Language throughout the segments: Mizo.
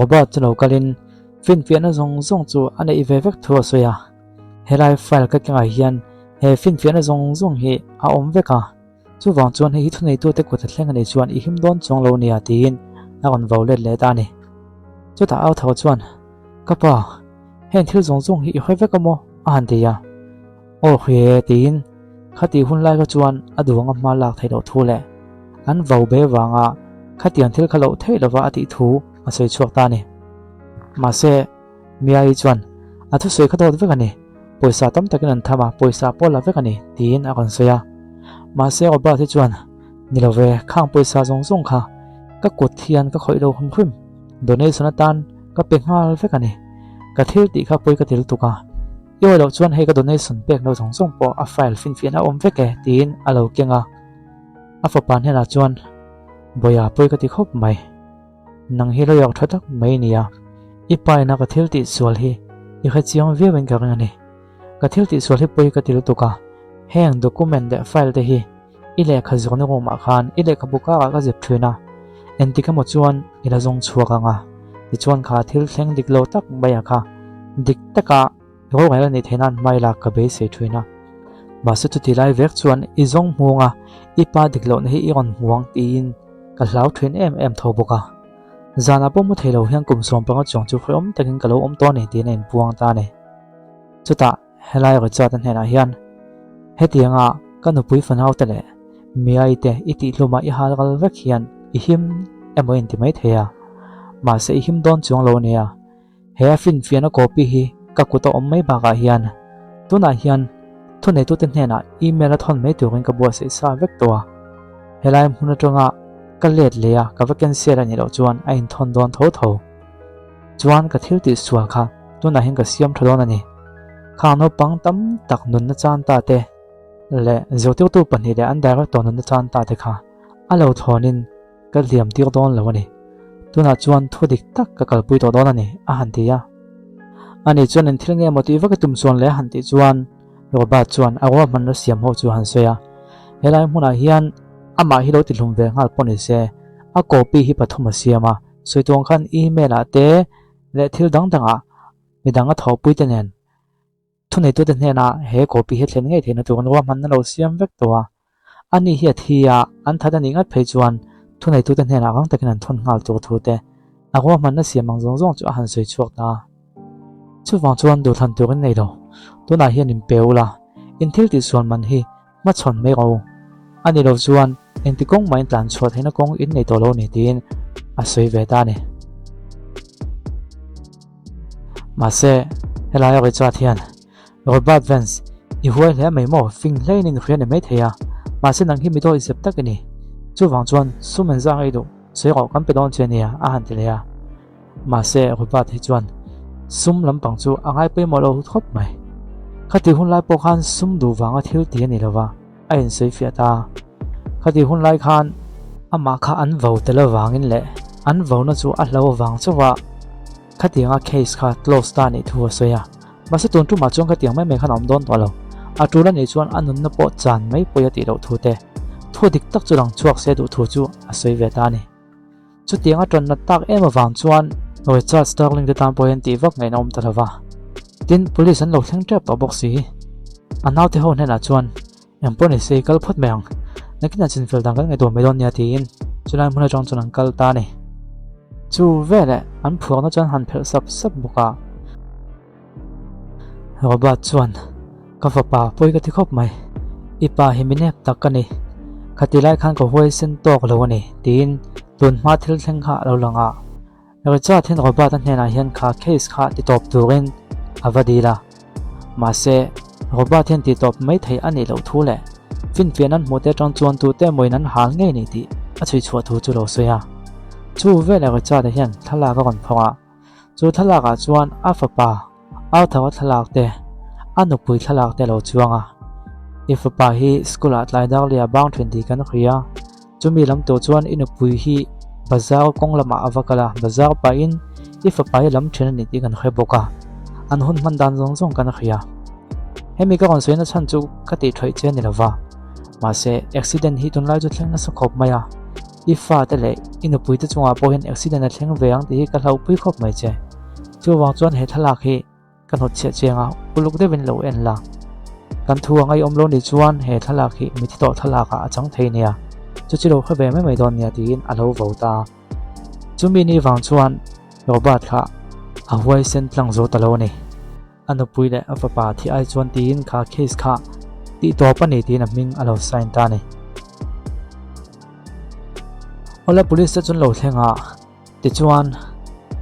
Robert chu lo kalin finfiahna zawng zawng chu a neih ve vek thu a sawi a. Helai file ka kengah hian he finfiahna zawng zawng hi a awm vek a, chuvang chuan hei hi thuneitute kut a thleng a nih chuan i him dawn chuang lo nia tiin a rawn vo let leh ta a ni. Chutah au tho chuan, Ka pa, heng thil zawng zawng hi i hawi vek a maw? a han ti a. Aw hre tiin khatih hun lai kha chuan a duang a hma lak theih loh thu leh an vo be vanga khatiang thil kha loh theih lova a tih thu a sawi chhuak ta a ni. Mahse, Mia-i chuan a thusawi kha dawt vek a ni, pawisa tam takin an tham a, pawisa pawh la vek a ni tiin a rawn sawi a. Mahse, Robert hi chuan, Ni lo ve, khang pawisa zawng zawng kha ka kut hian ka khawih lo hrim hrim, donation atan ka pe nghal vek a ni. Ka thil tih kha pawi ka ti lutuk a. I awi loh chuan hei ka donation pek lo zawng zawng pawh a file finfiahna a awm vek e tiin a lo keng a. A fapa hnenah chuan, Bawiha pawi ka ti khawp mai. Nang hi lo yak tha tak mai nia. I pa ina ka thil tih sual hi i hre chiang viau in ka ring a ni. Ka thil tih sual hi pawi ka ti lutuk a. Heng document leh file te hi i lehkha zawhna room ah khan i lehkhabu karah ka zep thin a. Engtik emaw chuan i la zawng chhuak ang a. Tichuan kha thil thleng dik lo tak mai ah kha dik taka Rorel a nih theih nan hmai lak ka beisei thin a. Mahse chuti lai vek chuan i zawng hmung a, i pa dik lohna hi i rawn hmuang tiin ka hlau thin em em tho bawk a. Zanah pawh mu thei lo hian kum 15 chuang chu hrehawm takin ka lo awm tawh a ni tiin a inpuang ta a ni. Chutah helai Richard-a hnenah hian, Hetianga ka nupui fanaute leh Miai te i tihhlumah i hal ral vek hian i him emaw inti mai thei a, mahse i him dawn chuang lo a nia. He a finfiahna copy hi ka kut a awm mai bakah hian tunah hian thuneitute hnenah email a thawn mai turin ka buatsaih sa vek tawh a. Helai hmun atanga ka let leh a ka va cancel a nih loh chuan a inthawn dawn tho tho. Chuan ka thil tih sual kha tunah hian ka siam tha dawn a ni. Khang naupang tam tak nunna chan ta te leh zirtirtu pahnih leh an director nunna chan ta te kha a lo thlawnin Ka hliam tir dawn lo a ni. Tunah chuan thu dik tak ka kalpui tawh dawn a ni, a han ti a. Ani chuan in thil nge maw tih vak i tum chuan le a han tih chuan Robert chuan a ruahmanna siam ho chu a han sawi a. Helai hmunah hian amah hi lo ti hlum ve nghal pawh ni se, a copy hi pathum a siam a, sawi tuang khan email ah te leh thil dang dangah midang a thawhpui te nen Thuneitute hnenah he copy hi thlen ngei theihna turin ruahmanna lo siam vek tawh a. Ani hi a thi a, an that a nih ngat phei chuan thuneitute hnenah rang takin an thawn nghal tur thu te a ruahmanna siam ang zawng zawng chu a han sawi chhuak ta a. Chuvang chuan duhthlan turin nei lo, tunah hian in pe ula, in thil tihsual man hi hmachhawn mai rawh u. A ni lo chuan engti kawng mah in tlan chhuah theihna kawng in nei tawh lo a ni tiin a sawi ve ta a ni. Mahse, helai a Richard hian Robert Vance, i huai hle mai maw? Fing hlein in hria ni mai thei a, mahse nang hi mi dawi zep tak i ni. Chuvang chuan sum en zang ei duh, sawi rawh kan pe dawn che nia a han ti leh a. Mahse, Robert hi chuan sum lampang chu a ngai pawimawh lo khawp mai. Khati hun lai pawh khan sum duh vanga thil ti a ni lova, a insawi fiah ta. Khati hun lai khan amah kha an vo tel avangin leh an vona chu a hlo avang chauh a khatianga case kha close ta nih thu a sawi a. Mahse tun tumah chuan khatiang mai mai khan a awm dawn tawh lo. A tul a nih chuan a nunna pawh chan mai pawi a tih loh thu te, thu dik tak chu lang chhuak se duh thu chu a sawi ve ta a ni. Chutiang a tawnna tak em avang chuan Richard Sterling te tan pawh hian tih vak ngaihna awm ta lo va. Tin, police an lo thleng tep tawh bawk si. A naute ho hnenah chuan, Eng pawh ni se, kal phawt mai ang. Nakinah chinfel dan kan ngaihtuah mai dawn nia tiin chulai hmun atang chuan an kal ta a ni. Chu veleh an phuakna chuan han phelh sap sap bawk a. Robert chuan, Ka fapa, pawi ka ti khawp mai. I pa hi mi nep tak ka ni. Khati lai khan ka huaisen tawk lo a ni, tiin tun hma thil thleng kha a lo lang a. Richard hian Robert-a hnenah hian kha case kha ti tawp turin a va dil a. Mahse, Robert hian ti tawp mai thei a nih loh thu leh finfiahna an hmuhte atang chuan tute emawin an hal ngei ni tih a chhui chhuah thu chu lo sawi a. Chu veleh Richard-a hian thlalak a rawn phawrh a. Chu thlalakah chuan a fapa Arthur-a thlalak te, a nupui thlalak te a lo chuang a. I fapa hi school-ah tlai dar leh a bang thin tih kan hria. Chumi lam tur chuan i nupui hi bazar kawng lamah a va kal a, bazar pahin i fapa hi lam thin a ni tih kan hre bawk a. An hun hman dan zawng zawng kan hria. Hemi ka rawn sawina chhan chu ka tih theih che a ni lova. Mahse, accident hi tunlai chu thleng nasa khawp mai a. I fate leh i nupuite chungah pawh hian accident a thleng ve ang tih hi ka hlauhpui khawp mai che. Chuvang chuan he thlalak hi ka hnawtchhiah chiang a, uluk deuhin lo en la. Kan thu a ngaihawm lo nih chuan he thlalak hi mithi tawh thlalakah a chang thei nia, chu chi lo hre ve mai mai dawn nia tiin a lo vo ta. Chumi ni vang chuan Robert kha a huaisen tlang zo ta lo a ni. A nupui leh a fapa thi ai chuan tiin kha case kha tih tawp a ni tiin a hming a lo sign ta a ni. Awle police te chuan lo thleng a, tichuan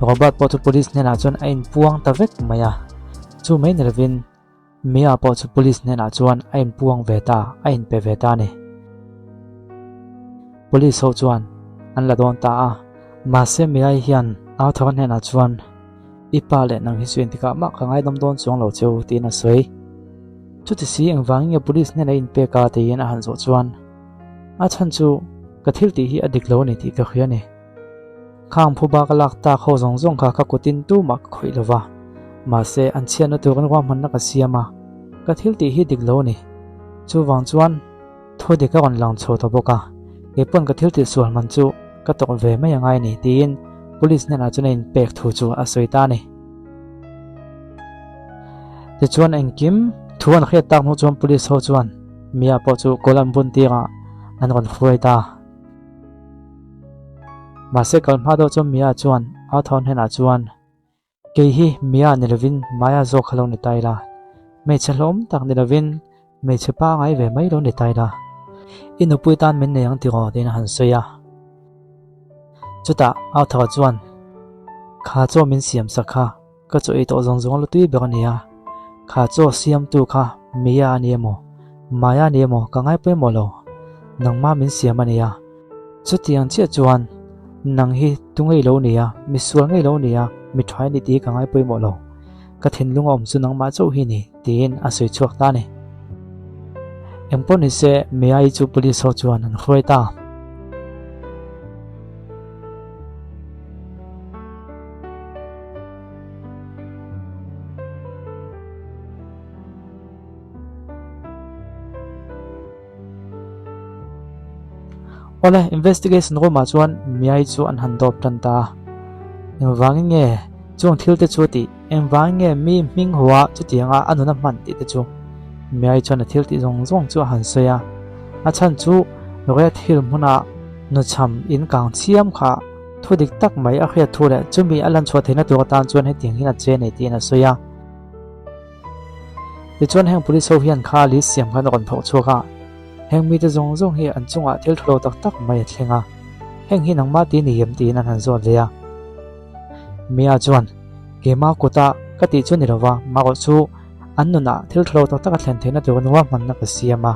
Robert pawh chu police hnenah chuan a inpuang ta vek mai a, chu mai ni lovin Mia pawh chu police hnenah chuan a inpuang ve ta, a inpe ve ta a ni. Police ho chuan an la dawn ta a, mahse Mia hian Arthur hnenah chuan I pa leh nang hi chu engtikah mah ka ngaidam dawn chuang lo cheu tiin a sawi. Chuti si engvangin nge police hnenah i inpek a tiin a han zawh chuan a chhan chu ka thil tih hi a dik lo a ni tih ka hria a ni. Khang phuba ka lak tak ho zawng zawng kha ka kutin tumah ka khawih lo va, mahse an chhiatna turin ruahmanna ka siam a, ka thil tih hi dik lo a ni. Chuvang chuan thu dik a rawn lang chho ta bawk a, kei pawn ka thil tih sual man chu ka tawrh ve mai a ngai a ni tiin police hnenah chuan a inpek thu chu a sawi ta a ni. Tichuan engkim thu an hriat tak hnu chuan police ho chuan Mia pawh chu kawl an bun tirah an rawn hruai ta. Mahse kal hma deuh chuan Mia chuan Arthur hnenah chuan, Kei hi Mia ni lovin Maya zawk kha lo ni ta ila, hmeichhe hlawm tak ni lovin hmeichhe pangai ve mai lo ni ta ila, i nupui tan min nei ang tiraw tiin a han sawi a. Chutah Arthur chuan, Kha chaw min siam sak kha. Ka chaw ei tawh zawng zawng a la tui ber a nia. Kha chaw siamtu kha Mia a ni emaw, Maya a ni emaw ka ngai pawimawh lo. Nangmah min siam a nia. Chutiang chiah chuan nang hi tu ngei lo nia, mi sual ngei lo nia, mi tha i ni tih hi ka ngai pawimawh lo. Ka thinlung a awm chu nangmah chauh hi ni, tiin a sawi chhuak ta a ni. Engpawh nise Mia-i chu police ho chuan an hruai ta. Awle, investigation room ah chuan Miai chu an han dawp tan ta a. Engvangin nge chung thil te chu a tih? Engvangin nge mi hming hua chutianga a nun a hman tih te chu? Miai chuan a thil tih zawng zawng chu a han sawi a. A chhan chu Red Hill hmuna nuchham in kang chiam kha Thu dik tak mai a hriat thu leh chumi a lan chhuah theihna tur atan chuan hetiang hian a che nei tiin a sawi a. Tichuan heng police ho hian kha list siam khan a rawn phawrh chhuak a, heng mite zawng zawng hi an chungah thil thu lo tak tak mai a thleng a, heng hi nangmah ti ni em tiin an han zawt leh a. Mia chuan, Keimah kuta ka tih chu ni lova, marawh chu an nunah thil thu lo tak tak a thlen theihna tur ruahmanna ka siam a,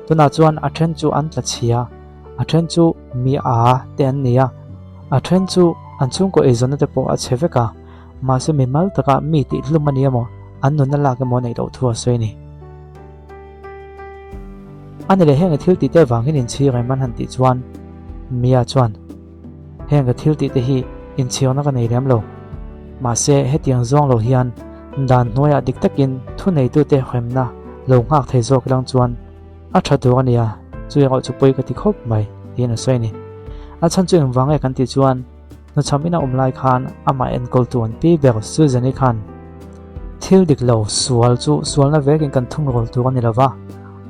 tunah chuan a then chu an tla chhia. A then chu mi a te an ni a, a then chu an chhungkaw eizawnna te pawh a chhe vek a, mahse mi mal taka mi tih hlum a ni emaw, an nunna lak emaw a neih loh thu a sawi a ni. A ni leh heng i thil tih te avang hian inchhir em an han tih chuan Mia chuan, Heng ka thil tih te hi inchhirna ka nei lem lo, mahse hetiang zawng lo hian dan hnuaiah dik takin thuneitute hremna lo nghak thei zawk ilang chuan A tha tur a nia, chu erawh chu pawi ka ti khawp mai, tiin a sawi a ni. A chhan chu engvang nge kan tih chuan hnuchham ina awm lai khan amah enkawltu an pi ber Susan-i khan thil dik lo sual chu sualna vekin kan thungrawl tur a ni lo va,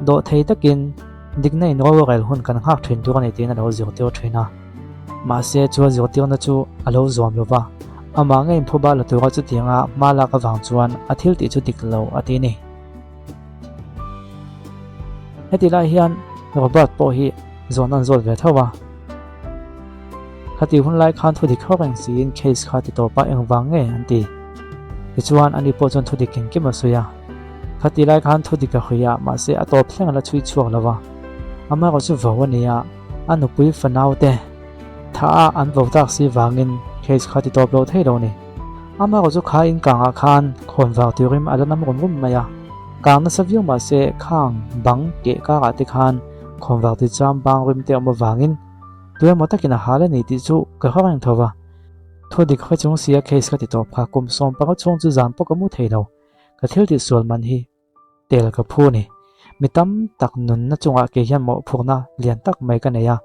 dawhthei takin dikna in rorel hun kan nghak thin tur a ni tiin a lo zirtir thin a. Mahse chu a zirtirna chu a lo zuam lo va, amah ngei inphuba la tura chutianga hma lak avang chuan a thil tih chu dik lo a ti a ni. Heti lai hian Robert pawh hi zawn an zawt ve tho a. Khati hun lai khan thu dik hawk reng siin case kha ti tawp a engvang nge an ti. Tichuan ani pawh chuan thu dik engkim a sawi a. Khati lai khan thu dik a hawi a mahse a tawp thleng a la chhui chhuak lo va. Amaherawh chu vo a ni a, a nupui fanau te Tha a an vo tak si vangin case kha ti tawp lo thei lo ni. Amaherawh chu kha in kangah khan khawn vang turin a la nam rum rum mai a. Kang nasa viau mah se khang bang keh karah te khan khawn vang ti cham bang rim te awm avangin tuemaw takin a hal a ni tih chu ka hre reng tho va. Thu dik hre chung sia case ka ti tawp kha kum 15 chhung chu zan pawh ka mu thei lo. Ka thil tih sual man hi Tel ka phu a ni. Mi tam tak nunna chungah kei hian mawhphurhna lian tak mai ka nei a.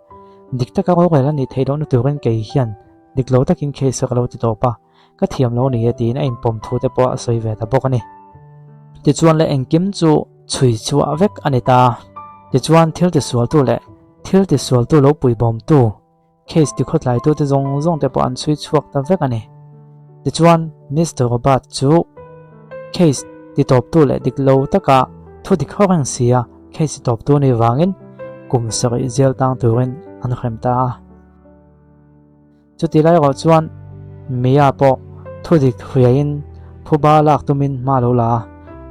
Dik taka rorel a nih theih lohna turin kei hian dik lo takin case ka lo ti tawp a, ka thiam lo ni e tiin a inpawm thu te pawh a sawi ve ta bawk a ni. Tichuan le engkim chu chhui chhuah vek a ni ta. Tichuan thil tisualtu leh thil tisualtu lo puibawmtu Case tikhawtlaitute zawng zawng te pawh an chhui chhuak ta vek a ni. Tichuan, Mister Robert chu case titawptu leh dik lo taka thu dik ho reng si a, case titawptu a nih vangin kum sarih jail tang turin an hrem ta a. Chuti lai erawh chuan Mia pawh thu dik hriain phuba lak tumin hma lo la a,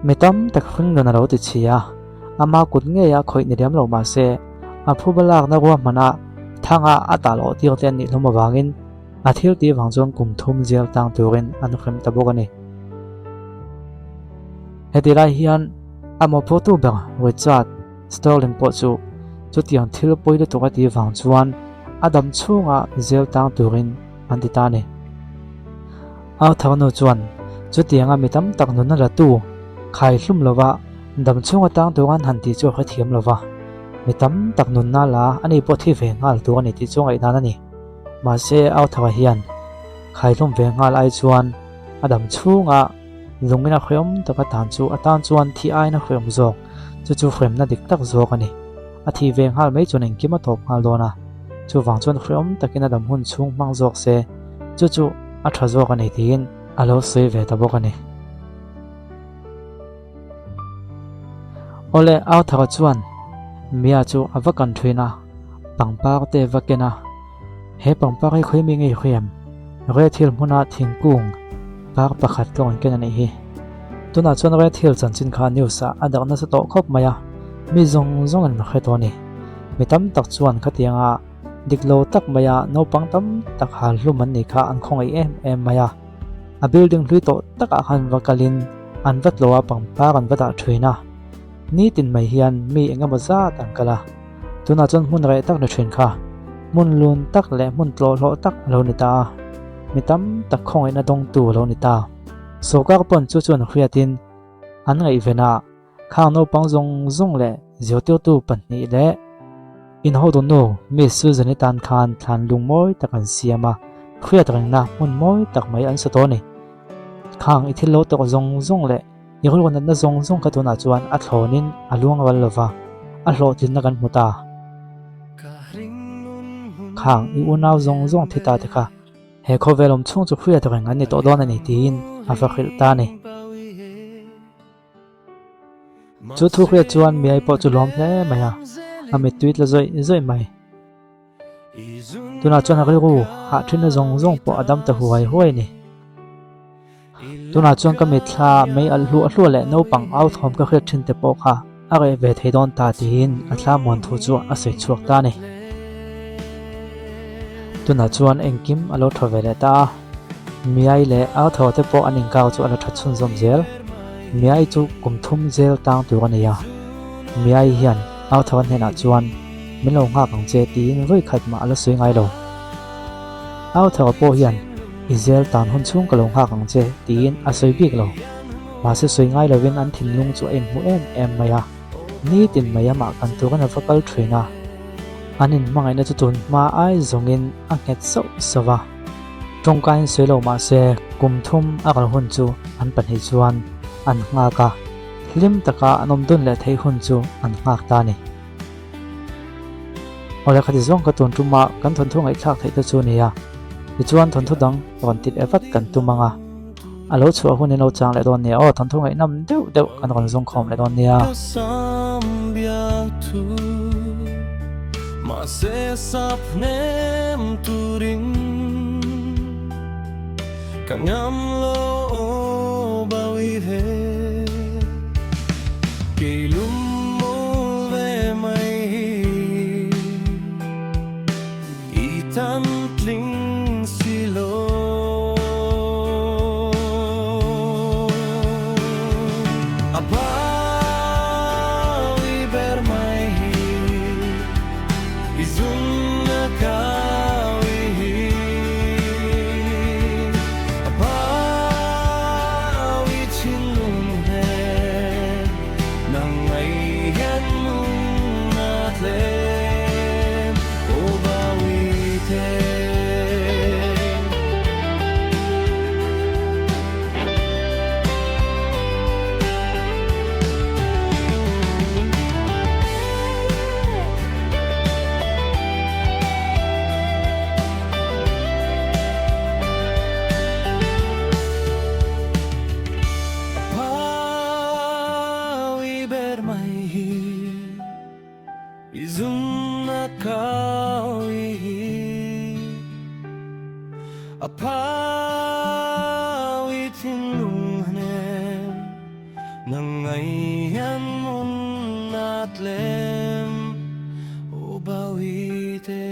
mi tam tak hringnun a lo ti chhi a, ama kut ngeia khawih ni lem lo mah se, A phuba lakna ruahmana thanga a tah loh tir te an nih hlawm avangin a thil tih vang chuan kum thum zel tang turin an hrem ta bawk a ni. Heti lai hian a mawhphurtu ber Richard Sterling pawh chu chutiang thil pawi lutuk a tih vang chuan a dam chhunga zel tang turin an ti ta a ni. Arthur nu chuan chutianga mi tam tak nunna la tu khai hlum lova dam chhunga tang tur an han tih chu a hrethiam lova, mi tam tak nunna la ani pawh thi ve nghal tur a ni tih chu a ngaihdan a ni. Mahse Arthur-a hian khai hlum ve nghal ai chuan a dam chhunga lungin a hreawm tak a tan chu a tan chuan thi aiin a hreawm zawk, chu chu hremna dik tak zawk a ni. A thih ve nghal mai chuan engkim a tawp nghal dawn a, chuvang chuan hreawm takin a dam hun chhung hmang zawk se, chu chu a tha zawk a ni tiin a lo sawi ve ta bawk a ni. Awle, Arthur-a chuan Mia chu a va kan thin a, pangpar te va ken a, He pangpar hi khawi mi ngei hriam? Red Hill hmuna thingkung par pakhat ka rawn ken a nih hi. Tunah chuan Red Hill chanchin kha news ah a darh nasa tawh khawp mai a, mi zawng zawng in an hre tawh a ni. Mi tam tak chuan khatianga dik lo tak maia naupang tam tak hal hlum an nih kha an khawngaih em em mai a. A building hlui tawh takah khan va kalin an va tlawh a, pangpar an va dah thin a. Nitin mai hian mi engemaw zat an kal a. Tunah chuan hmun reh tak ni thin kha, hmun lun tak leh hmun tlawhhlawh tak a lo ni ta a, mi tam tak khawngaihna dawngtu a lo ni ta. Sawrkar pawn chu chuan hriatin an ngaihven a, khang naupang zawng zawng leh zirtirtu pahnih leh inhawtunu Miss Susan-i tan khan thlan lung mawi tak an siam a, hriat rengna hmun mawi tak mai an sa tawh a ni. Khang i thil lo tawk zawng zawng leh I rilru natna zawng zawng kha tunah chuan a thlawnin a luang ral lo va, a hlawhtlinna kan hmu ta. Khang, i unau zawng zawng thi ta te kha he khawvel awm chhung chu hriat reng an ni tawh dawn a ni tiin a va hrilh ta a ni. Chu thu hriat chuan Miai pawh chu lawm hle mai a, a mittui tla zawih zawih mai. Tunah chuan a rilru hah thinna zawng zawng pawh a dam ta huai huai a ni. Tunah chuan ka mitthla mei alh hluah hluah leh naupang au thawm ka hriat thin te pawh kha a reh ve thei dawn ta tiin a thla muan thu chu a sawi chhuak ta a ni. Tunah chuan engkim a lo tha ve leh ta a, Miai leh au thaw te pawh an inkar chu a la tha chhunzawm zel. Miai chu kum thum zel tang tur a ni a, Miai hian au thaw hnenah chuan min lo nghak ang che tiin vawi khat mah a la sawi ngai lo. Au thaw pawh hian I zel tan hun chhung ka lo nghak ang che tiin a sawi bik lo. Mahse sawi ngai lovin an thinlung chu a inhmu em em mai a, nitin mai amah kan turin a va kal thin a. An inhmangaihna chu tun hma ai zawngin a nghet sauh sauh a. Tawngkain sawi lo mahse kum thum a kal hun chu an pahnih chuan an nghak a, hlim taka an awm dun leh theih hun chu an nghak ta a ni. Awle khati zawng ka tun tuma kan thawnthu ngaihthlak theih te chu nia. Tichuan thawnthu dang rawn tit e vat kan tum ang a. A lo chhuah hun in lo chang leh dawn nia aw thawnthu ngaihnam deuh deuh kan rawn zawng khawm leh dawn nia. Ka ngam lo aw bawi he Kei lum mawl ve mai hi I tan tling si lo A bawi ber mai hi I zung na ka ui hi A bawi thinlung he Nang ngai hian lung a tlem Aw bawi. na kau i A pau i thinlung hnem Nang ngaian mun na tlem O bawite.